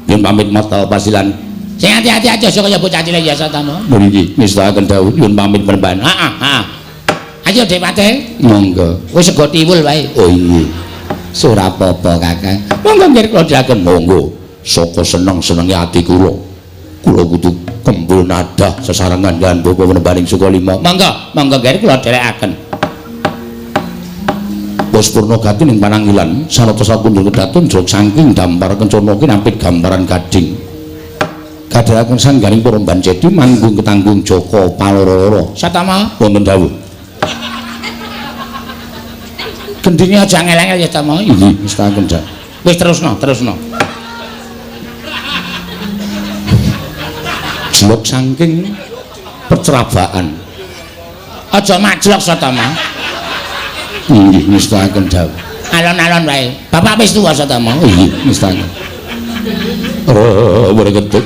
Yen pamit mata pasilan. Sing ati-ati aja kaya bocah cilik ya Satama. Nggih, ngistaken dawuh nyuwun pamit penemban. Heeh, heeh. Ayo Dik Pate. Monggo. Wis sego tiwul wae. Oh iya. Ora apa-apa Kakang. Monggo nggih kula dherekaken. Monggo. Saka seneng-senenge ati kula. Kula kudu kembul nadah sesarengan lan Bapak Penembaning Sukalima. Monggo, monggo nggih kula dherekaken. Wis purna gati ning pananggilan sarata sakunjung kedatun jrog saking dampar kencana kinampit gambaran gading. Kadharaken sanggaring para Cedi manggung ketanggung Jaka Paloro-loro. Satama wonten dawuh. Gendinge aja angel-angel ya Tama. Nggih, mestaken dak. Wis terusno, terusno. Jlok saking percerabaan. Aja majlok Satama. Nggih, mestaken dawuh. Alon-alon wae. Bapak wis tuwa Satama. Nggih, mestaken. Oh, bergetuk.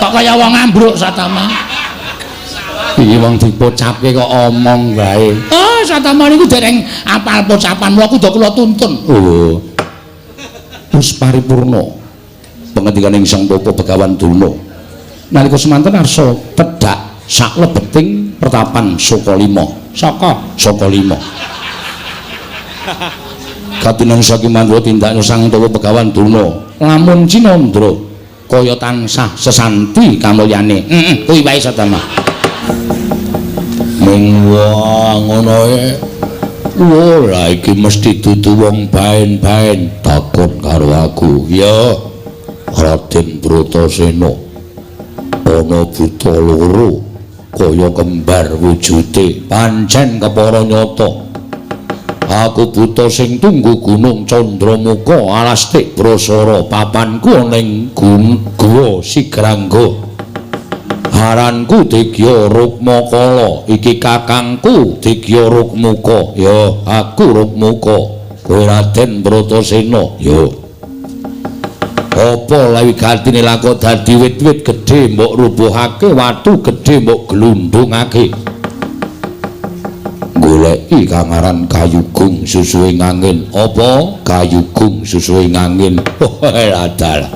Kok kaya wong ambruk Satama? Iki wong dipocapke kok omong wae. Oh, Satama niku dereng apal pocapan mula kudu kula tuntun. Oh. Wis paripurna pengendikaning Sang Bapa Begawan Durna. Nalika semanten arsa tedhak saklebeting pertapan Sukalima. Saka Sukalima. Katinan saking mandra tindakna Sang Bapa Begawan Durna. Lamun cinandra kaya tansah sesanti kamulyane. Heeh, kuwi wae Satama. Ming wah ngono e. Ora iki mesti dudu wong baen-baen takon karo aku. Ya Raden Bratasena. Ana buta loro kaya kembar wujude, pancen kepara nyata. Aku buta sing tunggu gunung Candramuka alas Tik Brasara, papanku ana ing Guwa Sigrangga. Aranku Digya Rukmakala, iki kakangku Digya Rukmuka. Ya, aku Rukmuka. Kowe Raden Bratasena. Ya. Apa lawi gatine lako dadi wit-wit gedhe mbok rubuhake, watu gedhe mbok glundhungake. Goleki kang aran kayugung susuhe ngangin. Apa kayugung susuhe ngangin? Adalah.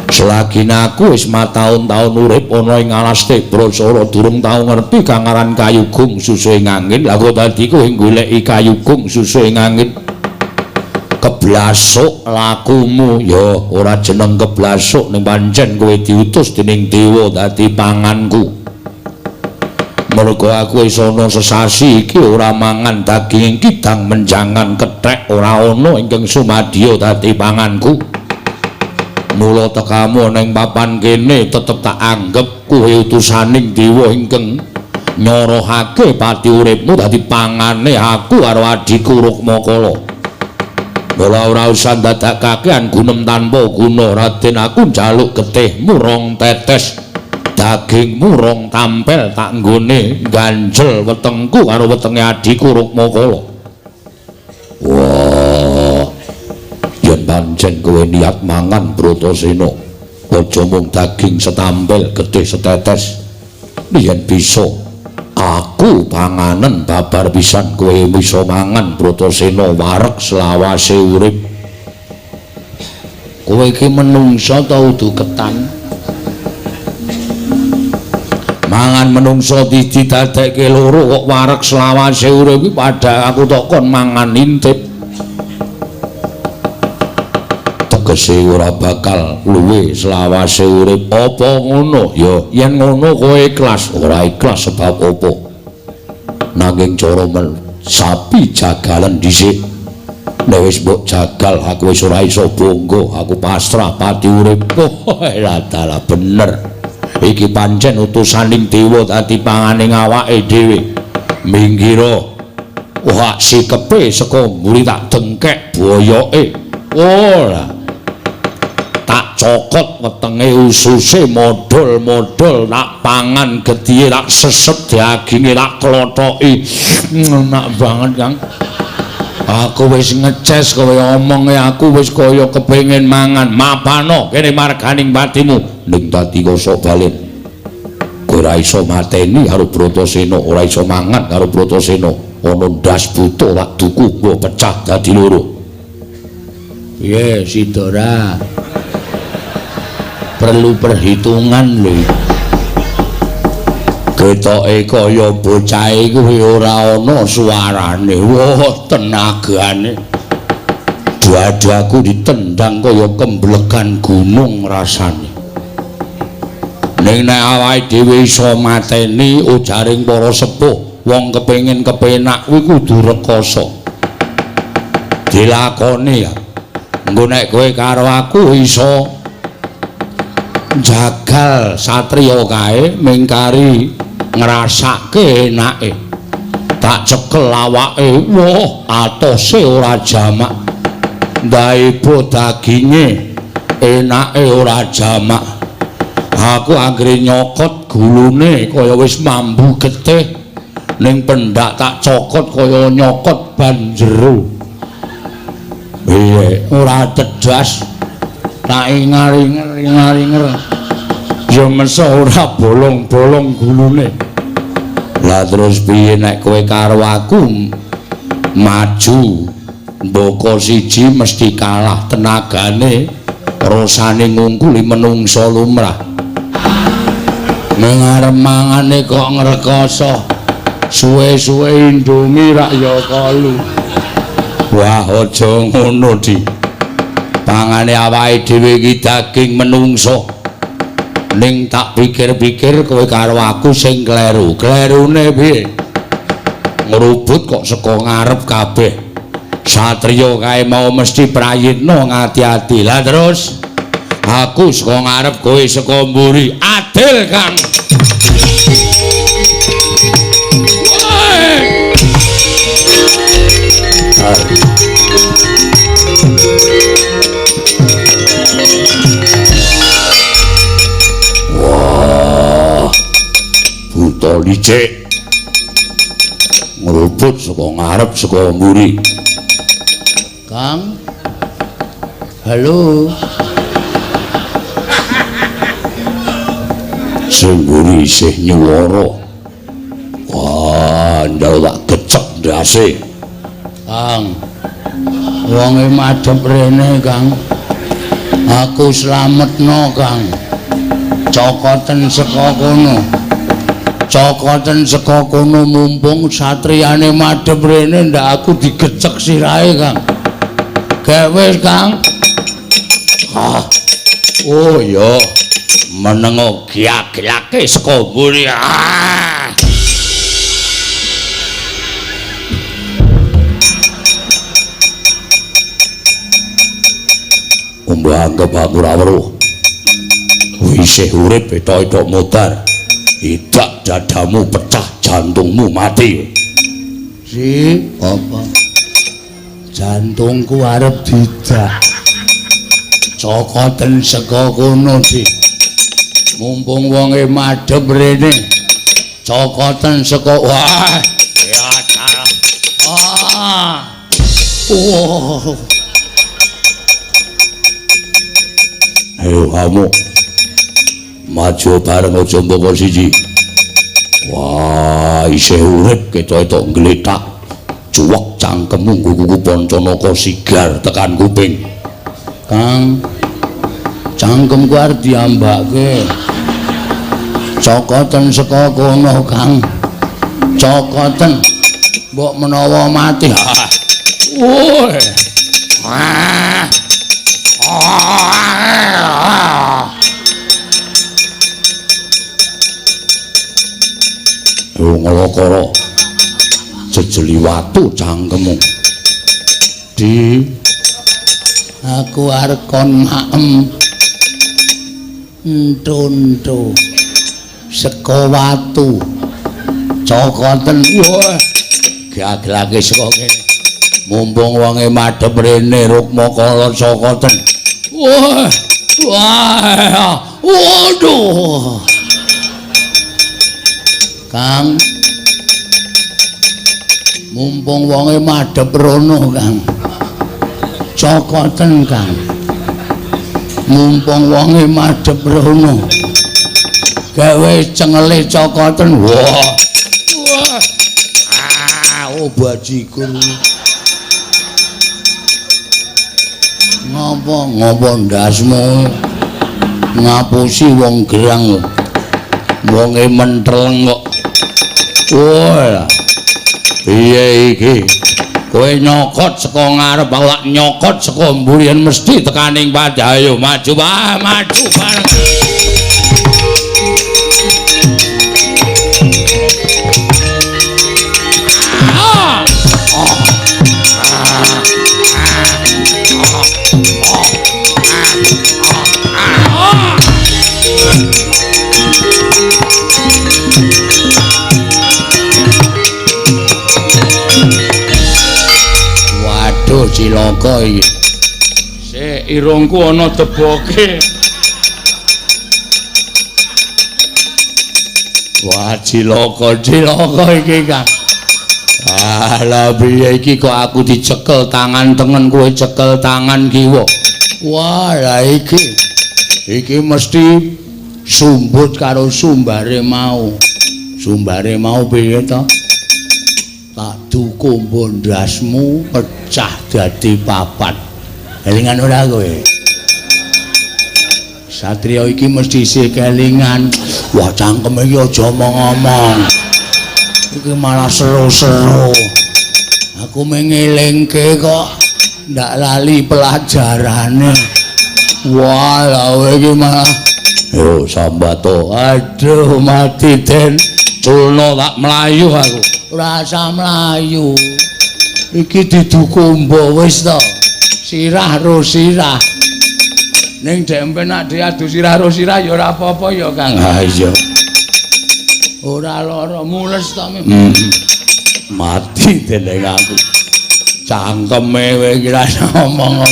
Selagi aku wis mataun-taun urip ana ing alas Tebrasara durung tau ngerti kang aran kayugung susuhe ngangin. Lah kok dadi kowe goleki kayugung susuhe ngangin? Keblasuk lakumu. Ya ora jeneng keblasuk, ning pancen kowe diutus dening dewa dadi panganku. Mergo aku wis ana sesasi iki ora mangan daging kidang menjangan kethek ora ana ingkang sumadya dadi panganku. Mula tekamu ning papan kene tetep tak anggep kowe utusaning dewa ingkang nyorohake pati uripmu dadi pangane aku karo adhiku Rukmakala. Mula ora usah dadak kakean gunem tanpa guna, Raden. Aku njaluk getihmu rong tetes, dagingmu rong tampel tak nggone ganjel wetengku karo wetenge adhiku Rukmakala. Wah, yen pancen kowe niat mangan Bratasena, aja mung daging setampel getih setetes. Yen bisa aku panganen babar pisan kowe bisa mangan Bratasena wareg selawase urip. Kowe iki menungsa ta udu ketan? Mangan menungsa didadekke loro kok wareg selawase urip iki padha aku tok kon mangan intip. Tegese ora bakal luwe selawase urip. Apa ngono? Ya yen ngono kowe ikhlas. Ora ikhlas sebab apa? Nanging cara sapi jagalan dhisik. Nek wis mbok jagal aku wis ora iso bangga, aku pasrah pati urip. Oh, dalah bener. Iki pancen utusaning dewa dadi panganing awake dhewe. Minggiro. Wah, sikepe saka mburi tak dengkek boyoke. Ora. Tak cokot wetenge ususe modol-modol tak pangan getihe tak sesep daginge tak klothoki. Enak banget, Kang. Aku wis ngeces kowe omonge aku wis kaya kepengin mangan. Mapano kene marganing patimu. Ning dadi kosok balen. Kowe ora iso mateni karo Bratasena, ora iso mangan karo Bratasena. Ana ndas buta tak duku mbok pecah dadi loro. Piye Sidora? Perlu perhitungan lho. Ketoke kaya bocahe kuwi ora ana suarane. Wah, tenagane. Dadaku ditendang kaya kemblegan gunung rasane. Ning nek awake dhewe iso mateni ujaring para sepuh, wong kepengin kepenak kuwi kudu rekoso. Dilakoni ya. Engko nek kowe karo aku iso jagal satriya kae mingkari ngrasake enake. Tak cekel awake, wah atose ora jamak. Ndaebo daginge enake ora jamak. Aku anggere nyokot gulune kaya wis mambu getih, ning pendak tak cokot kaya nyokot ban jero. Piye ora tedas? Tak ingar-ingar ya mesa ora bolong-bolong gulune. Lah terus piye nek kowe karo aku maju mboko siji mesti kalah tenagane, rasane ngungkuli menungsa lumrah. Ning arep mangane kok ngrekoso, suwe-suwe Indomie rak ya kolu. Wah, aja ngono, Di. Pangane awake dhewe iki daging menungsa. Ning tak pikir-pikir kowe karo aku sing kleru. Klerune piye? Ngrubut kok saka ngarep kabeh. Satriya kae mau mesti prayitna ngati-ati. Lah terus aku saka ngarep kowe saka mburi. Adil, Kang. Wah. licik. Ngrubut saka ngarep saka mburi. Kang. Halo. Sing mburi isih nyuwara. Wah, ndal tak gecek ndase. Kang. Wonge madhep rene, Kang. Aku slametno, Kang. Cokoten saka kono. Cokoten saka kono mumpung satriyane madhep rene ndak aku digecek sirahe, Kang. Gawe, Kang. Ah. Oh iya. Menengo giag-giage saka mburi. Ah. Mbah anggep aku ora weruh. Isih urip etok-etok modar. Idak dadamu pecah, jantungmu mati. Si, apa? Jantungku arep didak. Cokoten saka kono, Dik. Mumpung wonge madhep rene. Cokoten saka wah. Ya salah. Ah. Oh. Ayo kamu maju bareng aja mboko siji. Wah, isih urip ketok-etok nggletak. Cuwek cangkemmu nggugu Pancanaka sigar tekan kuping. Kang, cangkemku arep diambake. Cokoten saka kono, Kang. Cokoten. Mbok menawa mati. Woi. Ah. Nglokoro jejeli watu cangkemmu. Di aku arep kon maem entu-entu saka watu. Cokoten. Wah, gaglake saka kene. Mumpung wonge madhep rene Rukmakala cokoten. Wah, wah, waduh. Kang, mumpung wonge madhep rono, Kang. Cokoten, Kang. Mumpung wonge madhep rono. Gawe cengele cokoten. Wah. Wah. Ah, oh bajigur. Ngopo ngopo ndasmu ngapusi wong gerang. Wonge menteleng kok. Wah. Piye iki? Kowe nyokot saka ngarep, aku lak nyokot saka mburi yen mesti tekaning padha. Ayo maju, ah, maju bareng. Waduh, cilaka iki. Sik, irungku ana deboke. Wah, cilaka, cilaka iki, Kang. Alah, piye iki kok aku dicekel tangan tengen, kowe cekel tangan kiwa. Wah, lah iki. Iki mesti sumbut karo sumbare mau. Sumbare mau piye to? Tak dukumbo ndasmu pecah dadi papat. Kelingan ora kowe? Satria iki mesti isih kelingan. Wah, cangkem iki aja omong-omong. Iki malah seru-seru. Aku mengelingke kok ndak lali pelajarane. Wah, lha kowe iki malah yo sambato. Aduh, mati den. Culno tak mlayu aku. Ora usah mlayu. Iki didukumbo wis to. Sirah ro sirah. Ning dek empen nak diadu sirah ro sirah ya ora apa-apa ya, Kang. Ha iya. Ora lara mules to. Mati dening aku. Cangkeme kowe iki ra ngomong.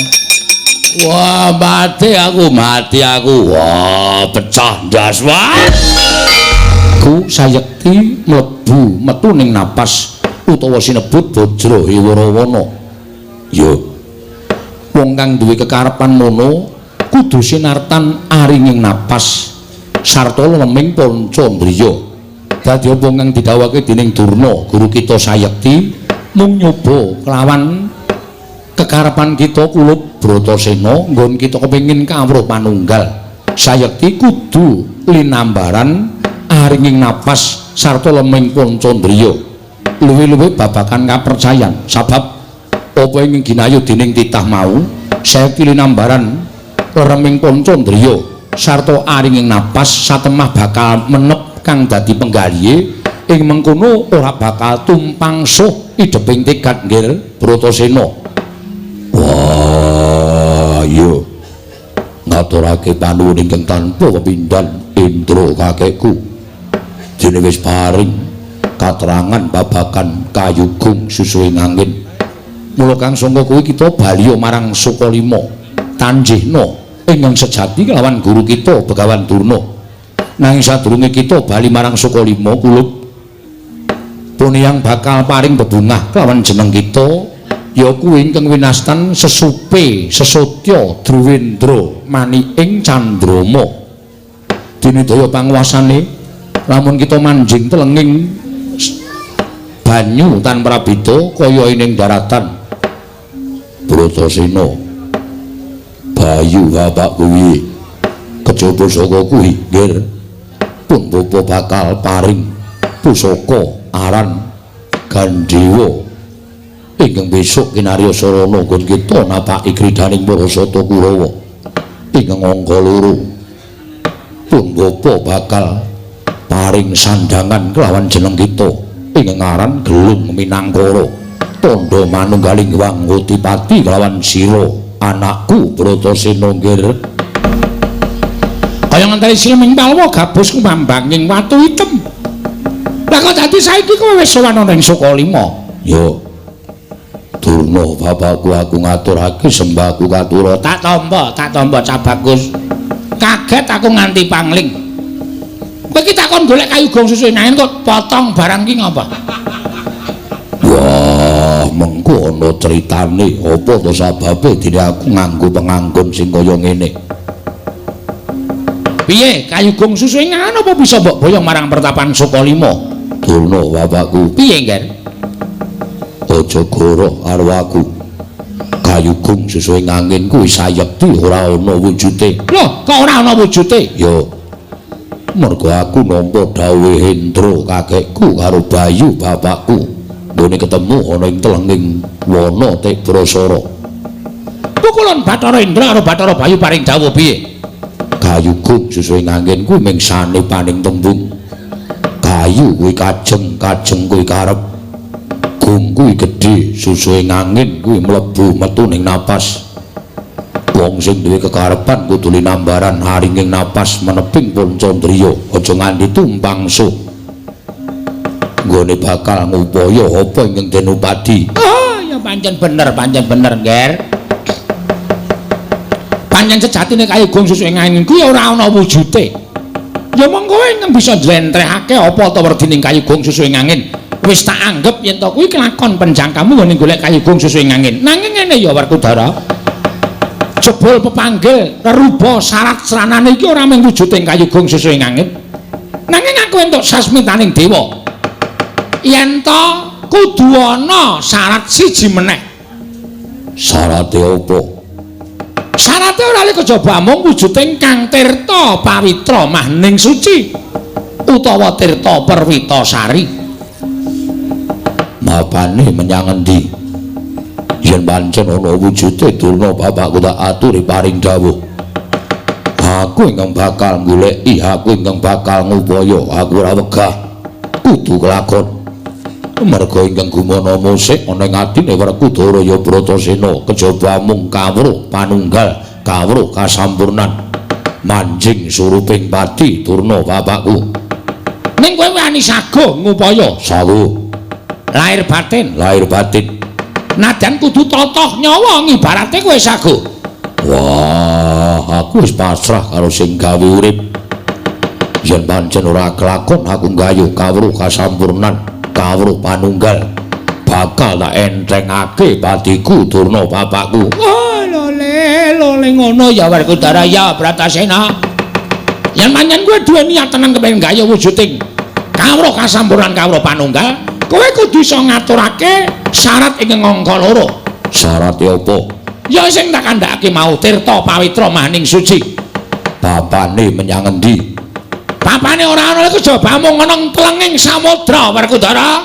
Wah, mati aku, mati aku. Wah, pecah ndas. Wah. Aku sayekti mlebu metu ning napas utawa sinebut Bajra Hewarawana. Ya. Wong kang duwe kekarepan mono kudu sinartan aringing napas sarta leming pancandriya. Dadi apa kang didhawuhake dening Durna guru kita sayekti mung nyoba kelawan kekarepan kita kulup Bratasena nggon kita kepengin kawruh panunggal. Sayekti kudu linambaran aringing napas sarta leming pancandriya. Luwih-luwih babagan kapercayan sabab apa ing ginayu dening titah mau sayekti linambaran lereming pancandriya sarta aringing napas satemah bakal menep kang dadi penggalihe ing mengkono ora bakal tumpang suh idheping tekad nggir Bratasena. Wah, iya. Ngaturake panuwun ingkang tanpa pepindhan Indra kakekku. Dene wis paring katerangan babagan kayugung susuhing angin. Mula kang sangka kuwi kita baliya marang Sukalima tanjihna ingkang sejati kelawan guru kita Begawan Durna. Nanging sadurunge kita bali marang Sukalima kulup puniyang bakal paring bebungah kelawan jeneng kita ya kuwi ingkang winastan sesupe sesotya Druwendra maniking Candrama. Dene daya panguwasane lamun kita manjing telenging banyu tanpa prabida kaya ing daratan. Bratasena, Bayu bapak kuwi kejaba saka kuwi nggir pun bapa bakal paring pusaka aran Gandhewa ingkang besok kinarya sarana nggon kita napaki kridaning para sata Kurawa ingkang angka loro. Pun bapa bakal paring sandhangan kelawan jeneng kita ingkang aran Gelung Minangkara tandha manunggaling Wangotipati kelawan sira anakku Bratasena nggir. Kaya ngenteni sileming palwa gabus kumambanging watu item. Lah kok dadi saiki kowe wis sowan ana ing Sukalima? Ya. Durna bapakku aku ngaturake sembahku katura. Tak tampa Cah Bagus. Kaget aku nganti pangling. Kowe iki takon golek kayu gong susuhe nanging kok potong barang ki ngapa? Wah, mengko ana critane apa to sababe dene aku nganggo penganggon sing kaya ngene. Piye kayu gong susuhe ngono apa bisa mbok boyong marang pertapan Sukalima? Durna bapakku. Piye, Ngger? Aja goroh karo aku. Kayu gong susuhe angin kuwi sayekti ora ana wujute. Lho, kok ora ana wujute? Ya. Mergo aku nampa dawuhe Hendra kakekku karo Bayu bapakku. Nggone ketemu ana ing telenging wana Tebrasara. Pukulun Bathara Indra karo Bathara Bayu paring dawuh piye? Kayu gong susuhe angin kuwi ming sanepaning tembung. Kayu kuwi kajeng, kajeng kuwi karep. Gong kuwi gedhe, susuhe angin kuwi mlebu metu ning napas. Wong sing duwe kekarepan kudu linambaran aringing napas meneping pancandriya, aja nganti tumpang suh. Nggone bakal ngupaya apa ingkang den upadi. Oh, ya pancen bener, Ngger. Pancen sejatine kayu gong susuhe angin kuwi ora ana wujute. Ya mong kowe ingkang bisa njlentrehake apa ta werdining kayu gong susuhe angin. Wis tak anggep yen to kuwi kelakon penjangkamu nggone golek kayu gong susuhe angin. Nanging ngene ya Werkudara. Jebul pepanggil reruba syarat sranane iki ora mung wujuding kayu gong susuhe angin. Nanging aku entuk sasmitaning dewa. Yen to kudu ana syarat siji meneh. Syarate apa? Syarate ora lek kejaba mung wujuding kang tirta pawitra mahning suci utawa tirta perwitasari. Mapane menyang endi? Yen pancen ana wujute Durna bapakku tak aturi paring dawuh. Aku ingkang bakal goleki, aku ingkang bakal ngupaya, aku ora wegah. Kudu kelakon. Merga ingkang gumana musik ana ing atine Werkudara ya Bratasena kejaba mung kawruh panunggal, kawruh kasampurnan. Manjing suruping pati Durna bapakku. Ning kowe wani sago ngupaya? Sago. Lahir batin, lahir batin. Najan kudu totoh nyawa ngibarate kowe sago. Wah, aku wis pasrah karo sing gawe urip. Yen pancen ora kelakon aku nggayuh kawruh kasampurnan, kawruh panunggal, bakal tak entengake patiku Durna bapakku. Oh, lole, lole ngono ya Werkudara ya Bratasena. Yen pancen kowe duwe niat tenan kepengin nggayuh wujuding kawruh kasampurnan kawruh panunggal, kowe kudu iso ngaturake syarat ing angka loro. Syarate apa? Ya sing tak kandhakake mau, tirta pawitra maning suci. Papane menyang endi? Papane ora ana iku jabamu ngono telenging samudra Werkudara.